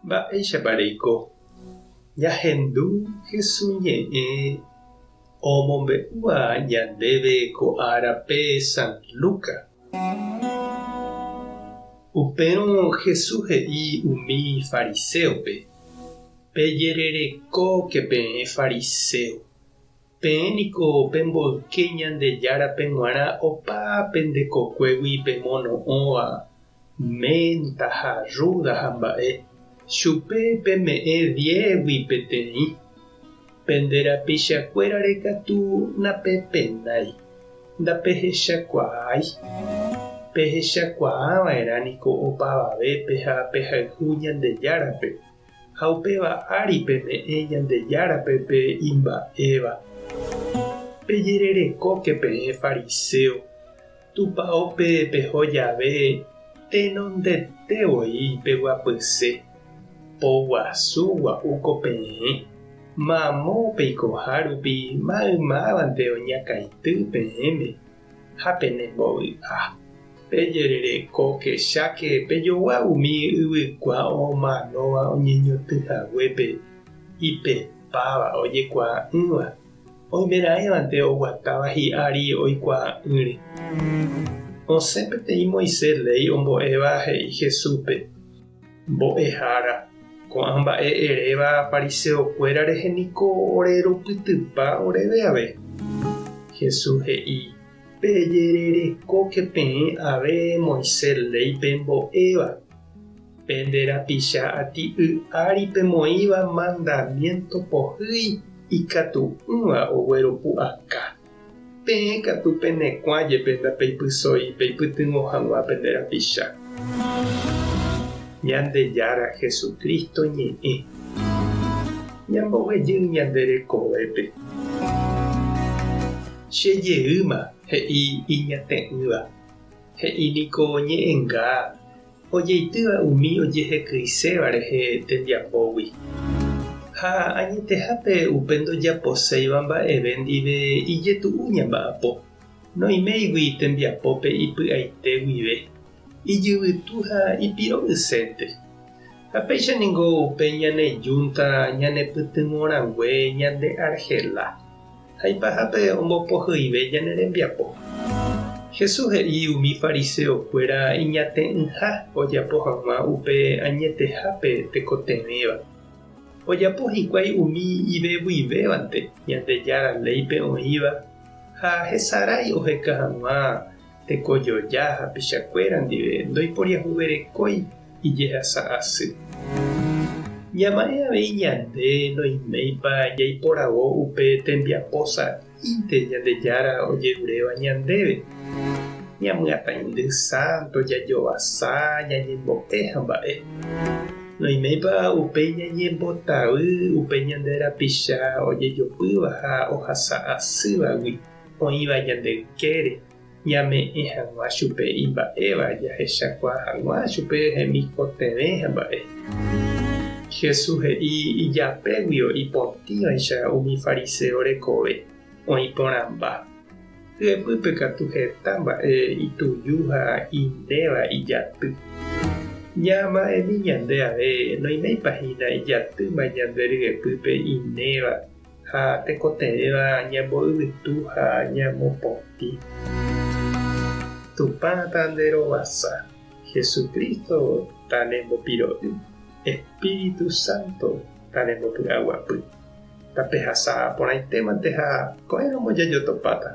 Mba'éichapa reiko? Ñahendu Jesús ñe'ẽ omombe'úva ñandéve ko árape San Lucas. Upérõ Jesús he'i umi fariséope, Pejererekóke peẽ fariséo. Peẽ niko pemboyke Ñandejárape g̃uarã opa pende kokuégui pemono'õva ménta ha rrúda ha mba'e, chupe peme'ẽ diégui peteĩ. Pende rapichakuérare katu napepenái, ndapehechakuaái. Pehechakuaava'erã niko opavavépe ha pehayhu Ñandejárape. Ha upéva ári peme'ẽ Ñandejárape pe imba'éva. Pejererekóke peẽ fariséo, Tupaópe peho jave tenondete voi peguapyse, poguasu gua'úko peẽ, mamo peikoha rupi maymávante oñakãity peẽme. ha penembovy'a. Pejererekóke cháke pejogua umi yvykua omanóva oñeñotỹ haguépe ipepáva ojekuaa'ỹva, oimeraẽvante oguatáva hi'ári oikuaa'ỹre. Osẽ peteĩ Moisés léi ombo'éva he'i Jesúspe, Mbo'ehára, ko'ã mba'e eréva fariseokuéra rehe niko ore rupytypa oréve ave. Jesús he'i, Pejererekóke peẽ ave Moisés léi pembo'éva, pende rapicha ati'y ári pemoĩva mandamiénto pohýi ikatu'ỹva ogueropu'aka. Peẽ katu penekuã jepe ndapeipysói peipytyvõ hag̃ua pende rapicha. Ñandejára Jesucristo ñe'ẽ. Ñamboguejy ñande rekovépe. Che jeýma, he'i iñate'ỹva. He'i niko ñe'ẽnga ojeitýva umi ojehekyiséva rehe tembiapógui. Ha añetehápe upe ndojaposéiva mba'eve ndive ijetu'u ñamba'apo, noiméigui tembiapópe ipy'aite guive, ijyvytu ha ipiro'ysénte. Ha péicha ningo upe ñane júnta ñanepytyvõrangue ñande argela. Ha ipahápe ombopohyive ñane rembiapo. Jesús he'i umi fariseokuéra iñate'ỹha ojapo hag̃ua upe añetehápe tekotevẽva. Ojapo hikuái umi ivevuivévante Ñandejára léipe oĩva ha hesarái oheka hag̃ua tekojoja hapichakuéra ndive ndoiporiahuverekói ijehasa asy. Ñama'ẽ avei ñande noiméipa jaiporavo upe tembiapo sa'ínte Ñandejára ojeruréva ñandéve. Ñamyatãindy sánto, jajovasa, ñañembo'e ha mba'e. Noiméipa upéi ñañembotavy upe ñande rapicha ojejopýva ha ohasa asývagui oĩva ñande ykére. Ñame'ẽ hag̃ua chupe imba'éva jahechakuaa hag̃ua chupe hemikotevẽ ha mba'e. Jesús he'i ijapéguio ipotĩvaicha umi fariséo rekove, oĩ porãmba. Hyepýpe katu heta mba'e ituju ha inéva ijaty. Ñama'ẽmi ñande ave noiméipa hína ijatýma ñande ryepýpe inéva Ha tekotevẽva ñamboyvytu ha ñamopotĩ. Tupã ta nde rovasa, Jesucristo ta ne mbopiro'y, Espíritu Santo ta ne mbopy'aguapy. Tapehasa porãitémante ha ko'ẽramo jajotopáta.